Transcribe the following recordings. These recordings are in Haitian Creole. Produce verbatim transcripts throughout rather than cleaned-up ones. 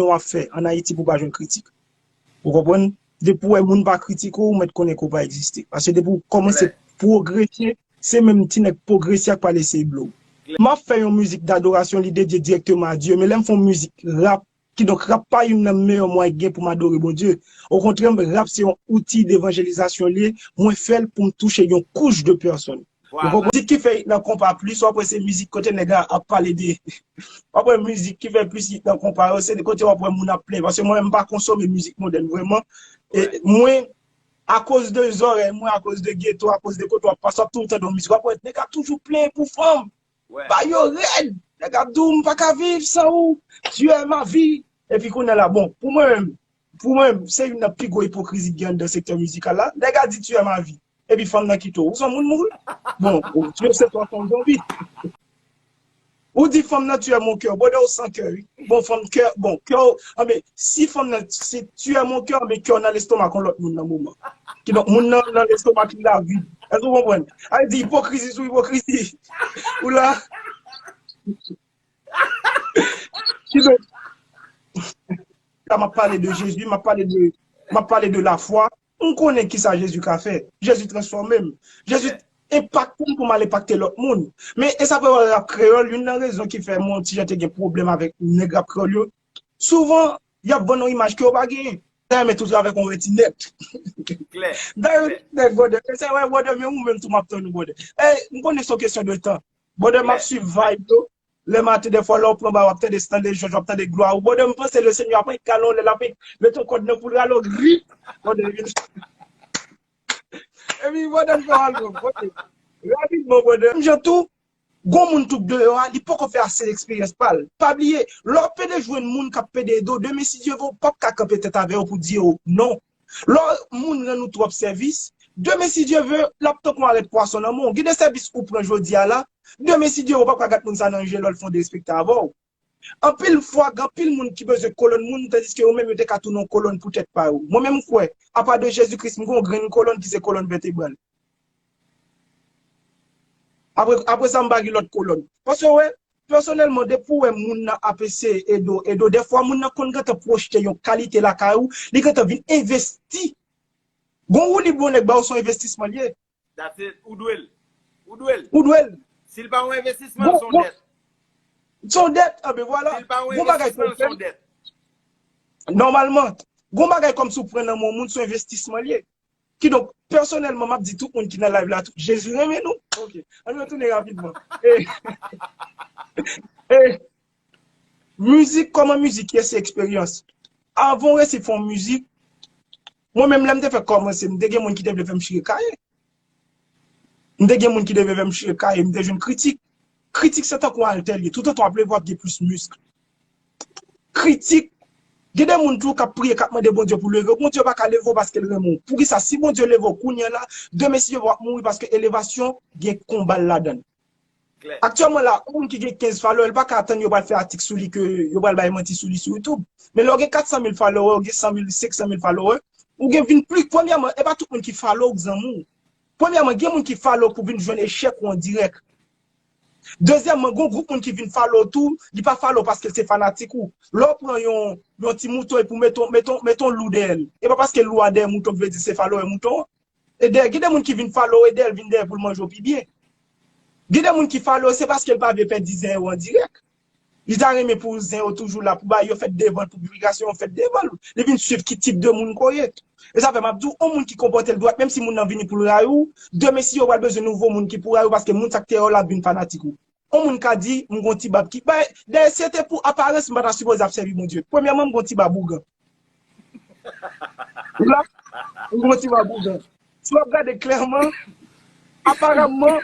w ap fè ann Ayiti pou w pa jwenn kritik. Ou konprann? Depi w wè moun pa kritike w, ou mèt konnen ke w pa egziste. Paske depi w kòmanse pwogrese, se menm ti nèg pwogrese a k pral eseye blow. M ap fè yon mizik dadorasyon, li dedye dirèkteman a Dye, men lè m fè yon mizik rap, kidonk rap pa youn nan meyè mwayen ki gen pou m adore Bondye. Okontrè, rap se yon outi devanjelizasyon li ye, mwen fè l pou m touche yon kouch de pèsòn. Ou konprann? Mizik ki fè hit nan konpa plis, w ap wè se mizik kote nèg la ap pale de, w ap wè mizik ki fè plis hit nan konpa yo, se kote w ap wè moun ap plenyen. Paske mwen menm m pa konsome mizik modèn vrèman. E mwen, akoz de zòrèy mwen, akoz de geto, akoz de kote w ap pase, w ap toujou tande yon mizik. W ap wè nèg la toujou plenyen pou fanm. Ba yo rèd. Nèg ap di w, "M pa ka viv san ou. Tu es ma vie." Epi kounye a la, bon, pou mwen menm, pou mwen menm, se youn nan pi gwo ipokrizi ki gen anndan sektè mizikal la. Nèg la di, "Tu es ma vie." Epi fanm nan kite w. Ou se yon moun, moun. Bon, ou, tu es, se toi, se yon zonbi. Ou di fanm nan, "Tu es mon cœur." Bwodè, ou san kè, wi. Bon, fanm kè, bon, kè w, anben, si fanm nan, si tu es mon cœur, anben, kè w nan lestomak yon lòt moun nan moman. Kidonk, moun nan, nan lestomak li la vid. Èske w konprann? A di, ipokrizi sou ipokrizi. Ou la. Kidonk, la, m ap pale de Jezi, m ap pale de, m ap pale de lafwa. M konnen kisa Jezi ka fè. Jezi transfòme m. Jezi enpakte m pou m al enpakte lòt moun. Men, e sa fè w wè rap kreyòl, youn nan rezon ki fè mwen yon ti jan te gen pwoblèm avèk nèg rap kreyòl yo. Souvan, y ap vann yon imaj ke yo pa genyen. Dayè, men toujou avèk yon rètinèt. Dayè, nèg, brother, se wè, brother, men ou menm tou m ap tann ou, brother. E, m konnen se yon kesyon de tan. Brother, m ap swiv vibe yo. Lè maten, dèfwa, lè w pran ba, w ap tande Stanley George, w ap tande Glwa ou. Brother, m panse le Senyè ap rale w, lè l ap mete yon kòd nan kou l, rale w, grip. Brother, vin. Epi, brother, m fè album. Ok. Rapidman, brother. Menm jan tou, gon moun tou k deyò a, li poko fè ase eksperyans pa l. Pa bliye, lè w ap pede jwenn moun k ap pede ede w, demen si Dye vle, w p ap ka kanpe tèt avè yo pou di yo non. Lè w, moun rann ou twòp sèvis, demen si Dye vle, l ap tankou yon arèt pwason nan men w. Gen de sèvis ou pran jodi a la, demen si Dye vle, w p ap ka gad moun sa nan je lè l fè yon derespekte avè w. Anpil fwa, gen anpil moun ki bezwen kolòn moun, tandiske yo menm yo te ka tounen yon kolòn pou tèt pa yo. Mwen menm, m kwè, apa de Jezi Kris, m gen yon grenn kolòn ki se kolòn vètebral. Apre, apre sa, m pa gen lòt kolòn. Paske, wè, pèsonèlman, depi w wè moun nan ap eseye ede w, ede w, dèfwa moun nan konn gentan pwojte yon kalite lakay ou, li gentan vin envesti. Gon woulib yon nèg ba w, se yon envestisman l ye. That's it. Ou dwe l. Ou dwe l. Ou dwe l. Si l pa yon envestisman, l se yon dèt. Se yon dèt, anben vwala. Si l pa yon envestisman, l se yon dèt. Nòmalman, gon bagay kòmsi w pran nan men yon moun, se yon envestisman l ye. Kidonk, pèsonèlman, m ap di tout moun ki nan live la, tou, Jezi renmen nou. Ok, ann retounen rapidman. E, e, mizik, kòman mizik ye, se eksperyans. Avan w resi fè yon mizik, mwen menm, lè m te fèk kòmanse, m te gen moun ki te vle fè m chire kaye. M te gen moun ki te vle fè m chire kaye, m te jwenn kritik. Kritik se tankou altè l ye. Toutotan w ap leve, w ap gen plis misk. Kritik. Gen de moun tou k ap priye, k ap mande Bondye pou leve w. Bondye pa ka leve w paske l renmen w. Poukisa? Si Bondye leve w kounye a la, demen si Dye vle w ap mouri paske elevasyon gen konba l ladan l. Aktyèlman la, yon moun ki gen kenz follower, l pa ka atann yo pral fè atik sou li ke yo pral bay manti sou li sou YouTube. Men lè w gen kat san mil follower, ou gen san mil, senk san mil follower, ou gen vin pli, premyèman, e pa tout moun ki follow w k zanmi w. Premyèman, gen moun ki follow w pou vin jwenn echèk ou an dirèk. Dezyèmman, gon gwoup moun ki vin follow w tou, li pa follow w paske l se fanatik ou. Lè w pran yon, yon ti mouton epi w mete, mete, mete yon lou dèyè l, e pa paske lou a dèyè mouton ki vle di se follower mouton an. E dèyè, gen de moun ki vin follow w, e dèyè l vin dèyè pou l manje w pi byen. Gen de moun ki follow w, se paske l pa vle pèdi zen yo an dirèk. Li ta renmen pou zen yo toujou la, pou bay yo fèt devan l, pou piblikasyon yo fèt devan l. Li vin swiv ki tip de moun ke w ye. E sa fè m ap di w, yon moun ki konpòte l dwat, menm si moun nan vini pou l rayi w, demen si yo pral bezwen nouvo moun ki pou rayi w, paske moun sa k te rayi w la ap vin fanatik ou. Yon moun ka di, "M gon ti bab ki." Bay, dayè, si se te pou aparans, m pa ta sipoze ap sèvi Bondye. Premyèman, m gon ti bab ougan. Ou la, m gon ti bab ougan. Si w ap gade klèman, aparamman,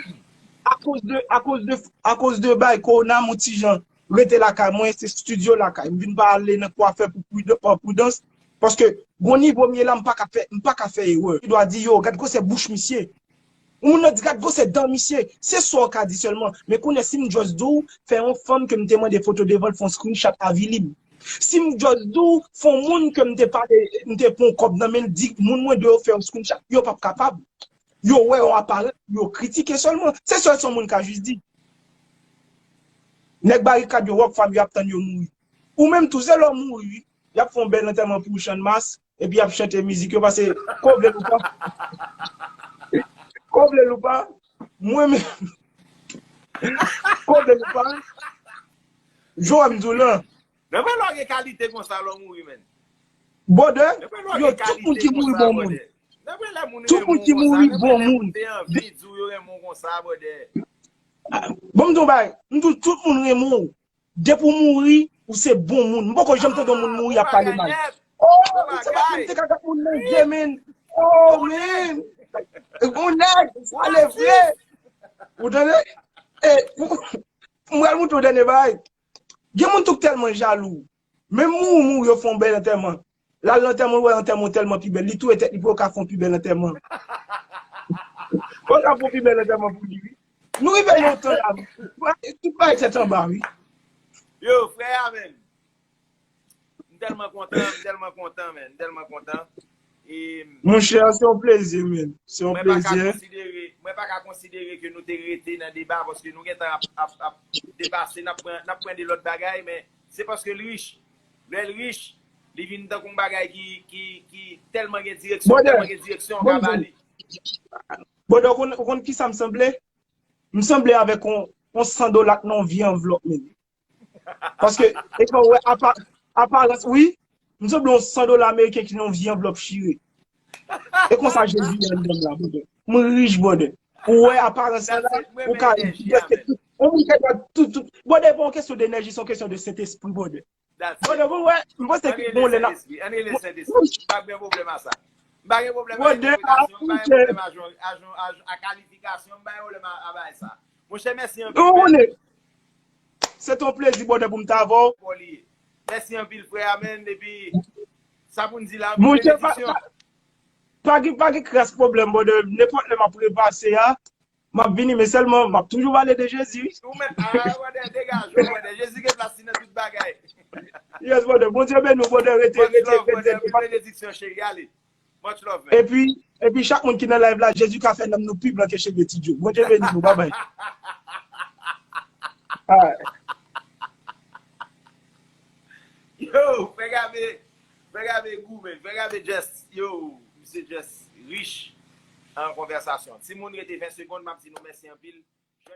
akoz de, akoz de, akoz de bay kowona, m on ti jan rete lakay mwen, se estidyo lakay. M vin pa ale nan kwafè pou prida-, pa pridans, paske gon nivo m ye la, m pa ka fè, m pa ka fè erè. Li dwa di, "Yo, gad gwosè bouch misye." Yon moun nan di, "Gad gwosè dan misye." Se sa w ka di sèlman. Men kounye a, si m just di w, fè yon fanm ke m te mande foto devan l, fè yon screenshot avili m. Si m just di w, fè yon moun ke m te pale, m te pran yon kòb nan men l, di moun mwen dwe fè yon screenshot, yo p ap kapab. Yo wè yon aparans, yo kritike sèlman. Se sèl sa yon moun ka just di. Nèg barikad yo, Rockfam yo ap tann yo mouri. Ou menm tou, se lè w mouri, wi. Y ap fè yon bèl antèman pou ou, Channmas, epi y ap chante mizik yo, paske, ko vle l ou pa, ko vle l ou pa, mwen menm, ko vle l ou pa, jan m di w lan. Nan vre lè w gen kalite konsa lè w mouri, menn. Bwòdè, yo, tout moun ki mouri bon moun. Tout moun ki mouri bon moun. Te anvi di w yo renmen w konsa, bwòdè. Bon, m di w bagay, m di w tout moun renmen w. Depi w mouri, ou se bon moun. M poko janm tande yon moun mouri ap pale mal. Oh, se pa moun te ka gad moun nan je, men. Oh, men. Yon nèg, sa le vre. Ou tande? E, m pral montre w dènye bagay. Gen moun tou k tèlman jalou. Menm mouri, mouri, yo fè yon bèl antèman. L al nan antèman, l wè antèman tèlman pi bèl. Li touye tèt li pou yo ka fè yon pi bèl antèman. Pou yo ka fè yon pi bèl antèman pou li, wi. Nou rive nan yon tan la, wi. Tout bagay tèt anba, wi. Yo, frè a, menn. M tèlman kontan, m tèlman kontan, menn. M tèlman kontan. E, monchè, se yon plezi, menn. Se yon plezi. Mwen pa ka konsidere, mwen pa ka konsidere ke nou te rete nan deba, paske nou gentan ap, ap, ap depase, n ap pran, n ap pran de lòt bagay, men se paske l rich. Lè l rich, li vin tankou yon bagay ki, ki, ki tèlman gen direksyon, tèlman gen direksyon w ka ba li. Bwòdè, ou konn, ou konn kisa m sanble? M sanble avèk yon, yon san dola k nan yon vye anvlòp, menn. Paske, e kan w wè apa-, aparans, wi, m sanble yon san dola ameriken ki nan yon vye anvlòp chire. E konsa Jezi ye anndan m la, bwòdè. M rich, bwòdè. Ou wè aparans lan la, ou ka, yon moun ka tout, tout, tout. Bwòdè, e pa yon kesyon de enèji, se yon kesyon de Sentespri, bwòdè. Bwòdè, ou wè, m panse ke bon lè n ap. Ann rele Sentespri. M pa gen pwoblèm a sa. M pa gen pwoblèm a entèpretasyon, m pa gen pwoblèm a, a, a, a kalifikasyon, m pa gen pwoblèm a, a bagay sa. Monchè, mèsi anpil, men. Se te yon plezi, bwòdè, pou m t avè w. Mèsi anpil, frè a, menn. Epi, sa pou n di la, anpil benediksyon. Pa gen, pa gen kras pwoblèm, bwòdè. Nenpòt lè m ap repase a, m ap vini, men sèlman, m ap toujou pale de Jezi, wi. Ou menm, a, bwòdè, degaje w, bwòdè. Jezi gen plas li nan tout bagay. Yes, bwòdè. Bondye beni w, bwòdè. Rete, rete, rete, rete. Anpil benediksyon, cheri. Ale. Much love, man. Epi, epi chak moun ki nan live la, Jezi ka fè nanm nou pi blan ke cheve Ti Djo. Bondye beni nou, babay. Alright. Yo, frè Gabe, frè Gabe gou, man. Frè Gabe just, yo, misye just rich an konvèsasyon. Timoun, rete ven segonn, m ap di nou mèsi anpil.